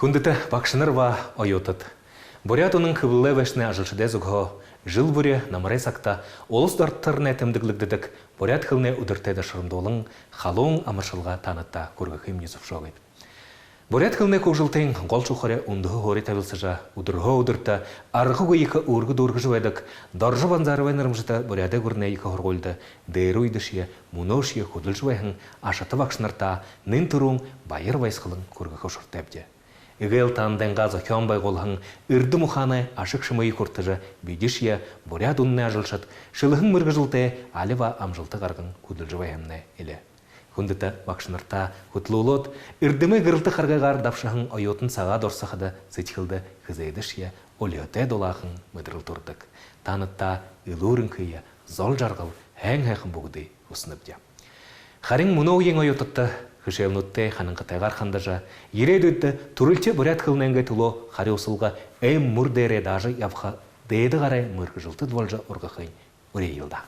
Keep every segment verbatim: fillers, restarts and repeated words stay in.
Хүндэтэ багшанар ба оюутад! «Буряад үнэн» хэблэлэй байшангай ажалшадай зүгһөө жэл бүри намарай сагта улас доторнай тэмдэглэгдэдэг буряад хэлэнэй үдэртэ дашарамдуулан, халуун амаршалга таанадта хүргэхыемни зүбшөөгыт. Буряад хэлэнэй хүгжэлтын гол шухара үндэһэ һуури табилсажа, үдэрһөө үдэртэ аргагүй ехэ үүргэ дүүргэжэ байдаг Доржо Банзаровай нэрэмжэтэ Буряадай гүрэнэй ехэ һургуулида дээрэ үедэшье, мүнөөшье хүдэлжэ байһан ашата багшанарта нэн түрүүн баяр баясхалан хүргэхэ ушартайбди. Эгээл таанадайнгаа зохёон байгуулһан эрдэм ухаанай ашаг шэмые хүртэжэ, бидэшье, «Буряад үнэнэй» ажалшад, шэлэһэн мэргэжэлдээ али ба амжалта гарган хүдэлжэ байһамнай элэ. Хүндэтэ багшанарта хүтэлүүлээд, эрдэмэй гэрэлтэ харгыгаар дабшаһан оюутан сагаа дурсахада, сэдьхэлдэ хэзээдэшье үльһэтэй дулаахан мэдэрэл түрэдэг. Таанадта элүүр энхые, зол жаргал, һайн һайхан бүгэдые хүсэнэбди. Харин мүнөө үеын оюутадта хэшээлнүүдтээ ханангатайгаар хандажа, ерээдүйдэ түрэлхи буряад хэлэнэйнгээ түлөө харюусалга эм мүр дээрээ даажа ябаха дээдэ гарай мэргэжэлтэд болжо ургахыень үреэел даа.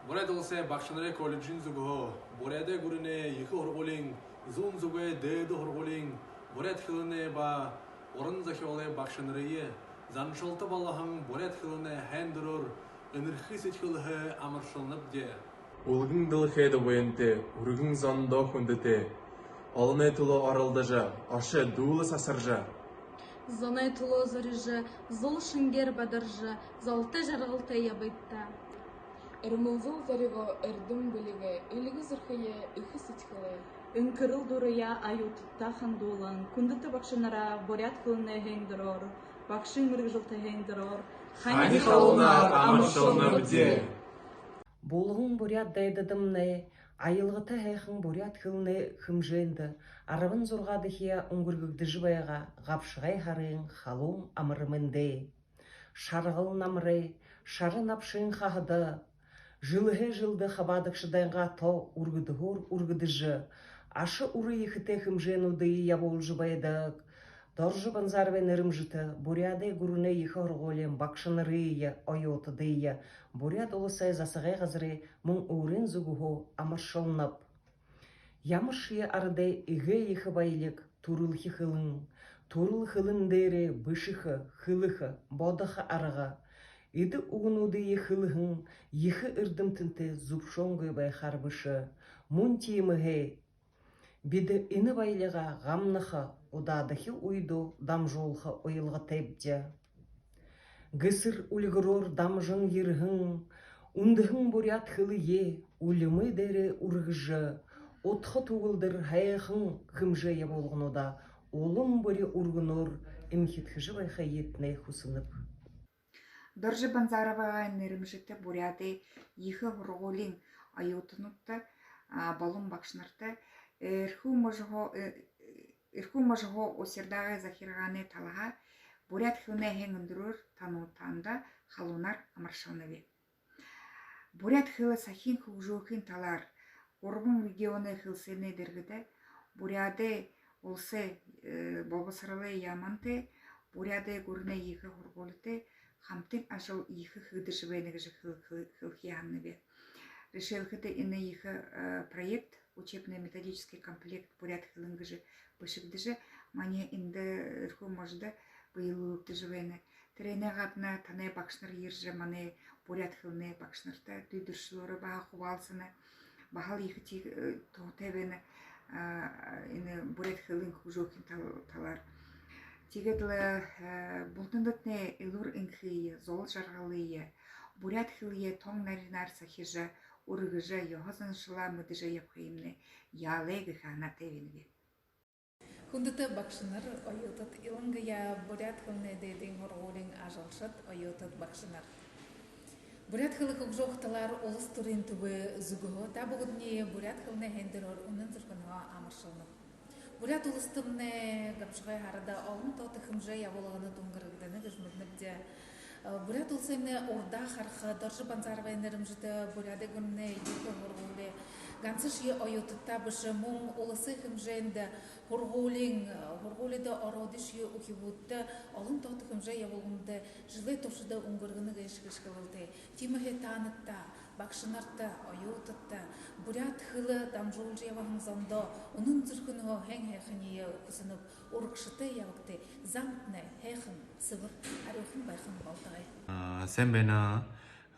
Буряад Уласай багшанарай колледжын зүгһөө Буряадай гүрэнэй ехэ һургуулиин зүүн зүгэй дээдэ һургуулиин буряад хэлэнэй ба уран зохёолой багшанарые заншалта болоһон буряад хэлэнэй һайндэрөөр энэрхы сэдьхэлһээ амаршалнабди. Үлгэн дэлхэйдэ буянтай, үргэн зондоо хүндэтэй, олоной түлөө оролдожо, ошо дүүлэ сасаржа, зоной түлөө зорижо, зул шэнгеэр бадаржа, золтой жаргалтай ябыт даа. Эрмэлзэл зоригоо, эрдэм бэлигээ, эльгэ зүрхөө, ехэ сэдьхэлээ, энхэрэл дураяа оюутадта хандуулан, хүндэтэ багшанараа буряад хэлэнэй һайндэрөөр, багшын мэргэжэлтэ һайндэрөөр хани халуунаар амаршалнабди. Булган буряад дайдадамнай аялгата һайхан буряад хэлэнэй хэмжээндэ арбан зургаадахияа үнгэргэгдэжэ байгаа габшагай һарын халуун амар мэндэ! Шаргал намарай шара набшын хаһада жэлһээ жэлдэ хабаадагшадайнгаа тоо үргэдэһөөр үргэдэжэ, аша үрэ ехэтэй хэмжээнүүдые ябуулжа байдаг Доржо Банзаровай нэрэмжэтэ Буряадай гүрэнэй ехэ һургуулиин багшанарые, оюутадые Буряад Уласай засагай газарай мүн өөрын зүгһөө амаршалнаб. Ямаршье арадай эгээ ехэ баялиг түрэлхи хэлэн, түрэл хэлэн дээрээ бэшэхэ, хэлэхэ, бодохо арга, эдэ үгэнүүдые хэлэһэн ехэ эрдэмтэнтэй зүбшөөнгүй байхаар бэшэ. Мүн тиимэһээ бидэ энэ баялигаа гамнаха, удаадахи үедөө дамжуулха уялгатайбди. Гэсэр үльгэрөөр дамжан ерэһэн үндэһэн буряад хэлэеэ үлимы дээрээ үргэжэ, удха түгэлдэр һайхан хэмжээ ябуулгануудаа улам бүри үргэнөөр эмхидхэжэ байхыетнай хүсэнэб. Доржо Банзаровай нэрэмжэтэ Буряадай ехэ һургуулиин оюутануудта, а, болон багшанарта, э, Эрхүү можо-, э, Эрхүү можо Усирдагай захиргаанай талаһаа буряад хэлэнэй һайндэрөөр тануу-, таанадта халуунаар амаршалнаб. Буряад хэлэ сахин хүгжөөхын талаар гурбан регионой хэлсээнэй дэргэдэ Буряадай Уласай, э, болбосоролой яамантай, Буряадай гүрэнэй ехэ һургуулитай хамтын ажал ехэ хэгдэжэ байна гэжэ хэл-, хэл-, хэлэхэ һананаб. Жэшээлхэдэ, энэ ехэ, э, проект, учебно-методический комплект «Буряад хэлэн» гэжэ бэшэгдэжэ, манай эндэ Эрхүү можодо бэелүүлэгдэжэ байна. Тэрээнэй гадна танай багшанар ерэжэ, манай буряад хэлэнэй багшанарта дүйдэршэлөөрөө баһа хубаалсана, баһал ехэ ти-, э, туһатай байна, а, энэ буряад хэлэн хүгжөөхын тал-, талаар. Тиигээд лэ, э, бултандатнай элүүр энхые, зол жаргалые, буряад хэлэеэ тон наринаар сахижа, үргэжэ, ёһо заншалаа мэдэжэ ябахыемнай яалай гэхэ һанаатай байнаб. Хүндэтэ багшанар, оюутад, илангаяа Буряад хэлэнэй дээдын һургуулиин ажалшад, оюутад, багшанар! Буряад хэлэ хүгжөөхэ талаар улас түрын түбэй зүгһөө та бүгэдэниие Буряад хэлэнэй һайндэрөөр үнэн зүрхэнһөө амаршалнаб. Буряад Уластамнай габшагай һарада олон тоото хэмжээ ябуулганууд үнгэргэгдэнэ гэжэ мэдэнэбди. Буряад Уласаймнай урдаа хараха Доржо Банзаровай нэрэмжэтэ Буряадай гүрэнэй ехэ һургуули гансашье оюутадта бэшэ, мүн уласай хэмжээндэ һургуулиин, һургуулида ороодошье үхибүүдтэ олон тоото хэмжээ ябуулгануудые жэлэй туршада үнгэргэнэ гээшэ гэжэ хэлэлтэй. Тиимэһээ таанадта, Багшанарта, оюутадта, буряад хэлэ дамжуулжа ябаһан зондоо үнэн зүрхэнһөө һайн һайханиие хүсэнэб. Урагшатай ябагты, замтнай һайхан, сэбэр, арюухан байхань болтогой. А, сайн байна.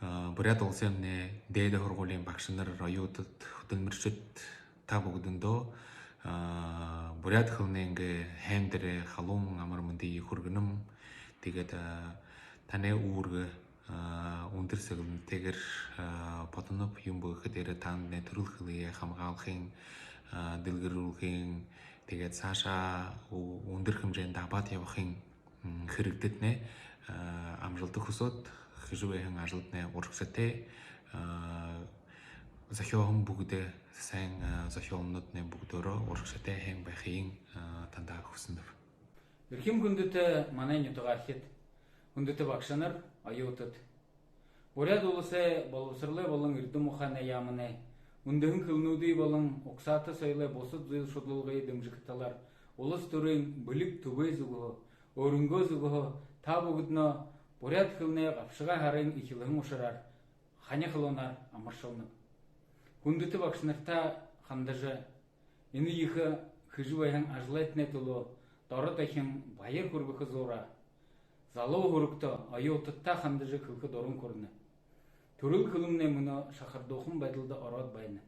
А, Буряад Уласаймнай дээдэ һургуулиин багшанар, оюутад, хүдэлмэришэд, та бүгэдэндөө, а, буряад хэлэнэйнгээ һайндэрэй халуун амар мэндые хүргэнэм. Тиигээд, а, танай үүргэ, а, үндэр сэгэлэнтэйгээр, а, бодоноб. Юумэ гэхэдэ, таанаднай түрэл хэлэеэ хамгаалхын, а, дэлгэрүүлхын, тиигээд саашаа ү-, үндэр хэмжээндэ абаад ябахын, м, хэрэгтэтнай, а, амжалта хүсөөд, хэжэ байһан ажалтнай урагшатай, а, зохёоһон бүгэдэ, сайн, а, зохёолнууднай бүгэдөөрөө урагшатай һайн байхыень, а, танда хүсэнэб. Эрхим хүндэтэ манай нютагаархид, хүндэтэ багшанар, оюутад. Буряад Уласай Болбосоролой болон эрдэм ухаанай яаманай, үндэһэн хэлэнүүдые болон угсаата соёлой бусад зүйл шудалгые дэмжэхэ талаар улас түрын бэлиг түбэй зүгһөө, өөрынгөө зүгһөө та бүгэдэнээ буряад хэлэнэй габшагай һарын эхилһэн ушараар хани халуунаар амаршалнаб. Хүндэтэ багшанартаа хандажа, энэ ехэ хэжэ байһан ажалайтнай түлөө доро дахин баяр хүргэхэ зуураа залуу һүрэгтөө, оюутадтаа хандажа хэлэхэ дуран хүрэнэ. Түрэл хэлэмнай мүнөө шахардуухан байдалда ороод байна.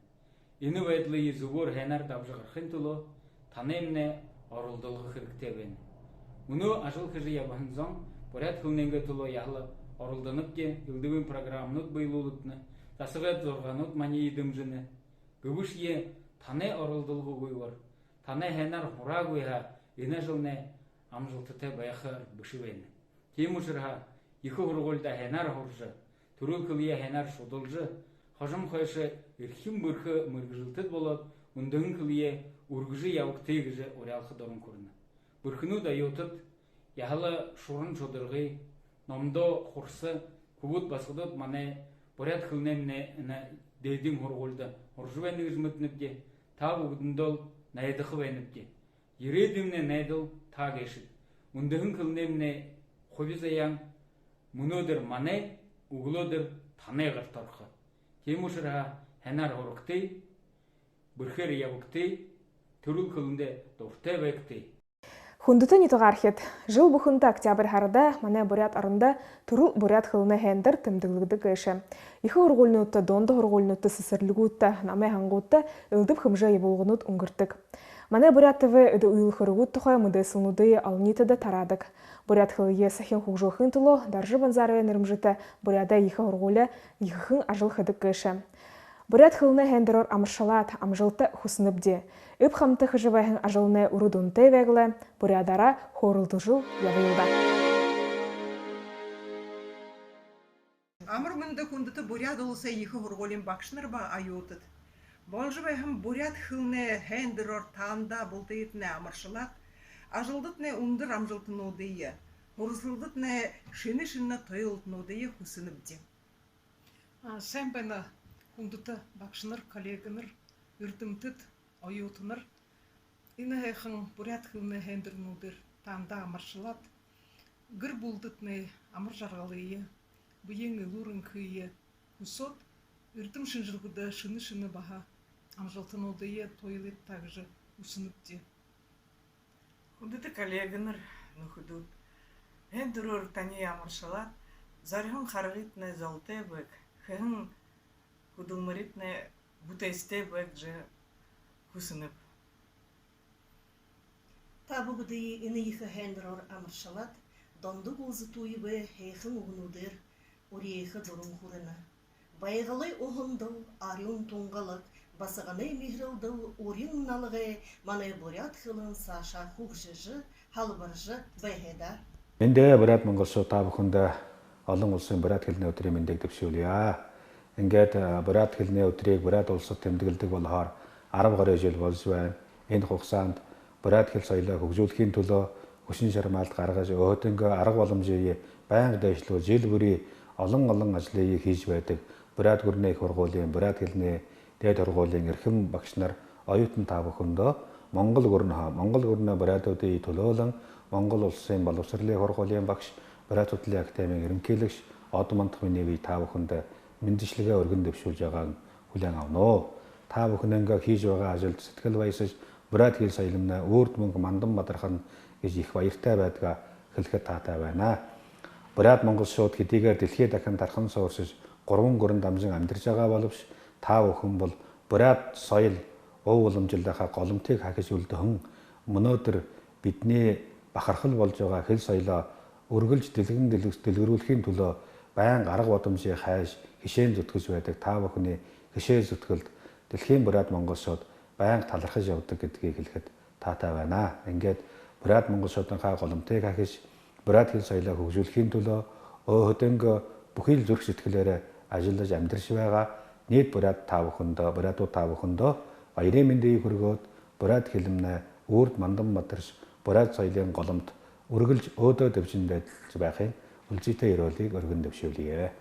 Энэ байдалые зүбөөр һайнаар дабажа гарахын түлөө танаймнай оролдолго хэрэгтэй байна. Мүнөө ажал хэжэ ябаһан зон буряад хэлэнэйнгээ түлөө яһала оролдонобди, элдэбын программанууд бэелүүлэгдэнэ, засагай зургаанууд маниие дэмжэнэ. Гэбэшье танай оролдолгогүйгөөр, танай һайнаар һураагүй һаа, энэ ажалнай амжалтатай байхаар бэшэ байна. Тиимэ ушарһаа ехэ һургуулида һайнаар һуража, түрэл хэлэеэ һайнаар шудалжа, хожом хойшо эрхим бэрхэ мэргэжэлтэд болоод, үндэһэн хэлэеэ үргэжэ ябагты гэжэ уряалха дуран хүрэнэ. Бэрхэнүүд, оюутад, яһала шуран шударгы, номдоо хурса хүбүүд басагадууд манай буряад хэлэнэймнай энэ дээдын һургуулида һуража байна гэжэ мэдэнэбди. Та бүгэдэндөө найдаха байнабди. Ерээдүймнай найдал та гээшэт. Үндэһэн хэлэнэймнай хуби заяан мүнөөдэр манай, үглөөдэр танай гарта орохо. Тиимэ ушарһаа һайнаар һурагты, бэрхээр ябагты, түрэл хэлэндээ дуратай байгты. Хүндэтэ нютагаархид, жэл бүхэндэ октябрь һарада манай Буряад орондо түрэл буряад хэлэнэй һайндэр тэмдэглэгдэдэг гээшэ. Ехэ һургуулинуудта, дунда һургуулинуудта, сэсэрлигүүдтэ, номой һангуудта элдэб хэмжээ ябуулганууд үнгэрдэг. Манай Буряад ТВ эдэ үйлэ хэрэгүүд тухай мэдээсэлнүүдые олониитэдэ тараадаг. Буряад хэлэеэ сахин хүгжөөхын түлөө Доржо Банзаровай нэрэмжэтэ Буряадай ехэ һургуули ехэхэн ажал хэдэг гээшэ. Буряад хэлэнэй һайндэрөөр амаршалаад, амжалта хүсэнэбди. Эб хамта хэжэ байһан ажалнай үрэ дүнтэй байг лэ, буряадаараа хөөрэлдэжэл ябая даа. Амар мэндэ, хүндэтэ Буряад Уласай ехэ һургуулиин багшанар ба оюутад! Боложо байһан буряад хэлэнэй һайндэрөөр таанадаа бултыетнай амаршалаад, ажалдатнай үндэр амжалтануудые, һуралсалдатнай шэнэ шэнэ туйлалтануудые хүсэнэбди. А, сайн байна, хүндэтэ багшанар, коллегэнэр, эрдэмтэд, оюутанар! Энэ һайхан буряад хэлэнэй һайндэрнүүдээр таанадаа амаршалаад, гэр бүлэдэтнай амар жаргалые, бэеын элүүр энхые хүсөөд, эрдэм шэнжэлгэдэ шэнэ шэнэ баһа амжалтануудые туйлыт даа гэжэ хүсэнэбди. Хүндэтэ коллегэнэр, нүхэдүүд! Һайндэрөөр таниие амаршалаад, зориһон харгытнай золтой байг, хэһэн хүдэлмэритнай бүтээсэтэй байг гэжэ хүсэнэб. Та бүгэдые энэ ехэ һайндэрөөр амаршалаад, Дондог Улзытуевай һайхан үгэнүүдээр үреэхэ дуран хүрэнэ. Байгалай уһандал арюун тунгалаг, басаганай миһэрэлдэл урин налгай манай буряад хэлэн саашаа хүгжэжэ, һалбаржа байхадаа. Мэндэ, буряад монголшууд, та бүхэндэ олон уласай буряад хэлэнэй үдэрэй мэндые дэбшүүлье. Ингээд, а, буряад хэлэнэй үдэрые Буряад Уласай тэмдэглэдэг болоһоор арбан горой жэл боложо байна. Энэ хугасаанда буряад хэл соёлоо хүгжүүлхын түлөө хүсэн шармаалта гаргажа, өөһэдынгөө арга боломжые байнга дээшэлүүлжэ, жэл бүри олон олон ажалые хэжэ байдаг Буряад гүрэнэй һургуулиин буряад хэлэнэй дээдэ һургуулиин эрхим багшанар, оюутан та бүхэндэ Монгол гүрэнһөө, Монгол гүрэнэй буряадуудые түлөөлэн Монгол Уласай Болбосоролой һургуулиин багша, Буряад Судлалай Академиин ерэнхылэгшэ Одо Мандахаминиевые та бүхэндэ мэндэ-, мэндэлэгээ үргэн дэбшүүлжэ байгаан хүлеэн абанаб. Та бүхэнэйнгөө хэжэ байгаа ажалда сэдьхэл баясажа, буряад хэл соёлнай үрд мүнхэ мандан бадархань гэжэ ехэ баяртай байдгаа хэлэхэдэ таатай байна. Буряад монголшууд хэдыгээр дэлхэй дахин тархан сууршажа, гурбан гүрэн дамжан амидаржа байгаа болобши, та бүхэн бол буряад соёл, уур уламжалалдаа голомтые хахижа үлдэһэн, мүнөөдэр бидэнэй бахархал боложо байгаа хэл соёлоо үргэлжэ дэлгэн дэлгэс-, дэлгэрүүлхын түлөө байнга арга бодомжые хайжа, хэшээн зүтхэжэ байдаг. Та бүхэнэй хэшээ зүтгэлдэ дэлхэйн буряад монголшууд байнга талархажа ябадаг гэдгээ хэлэхэдэ таатай байна. Ингээд буряад монголшуудынхаа голомтые хахижа, буряад хэл соёлоо хүгжүүлхын түлөө өөһэдынгөө бүхы л зүрхэ сэдьхэлээрээ ажаллажа амидаржа байгаа ниитэ буряад та бүхэндөө, буряадууд та бүхэндөө баярай мэндые хүргөөд, буряад хэлэмнай үрд мандан бадаржа, буряад соёлой голомто үргэлжэ өөдөө дэбжэн байдалжа байхын үлзытэй ёроолые үргэн дэбшүүлье.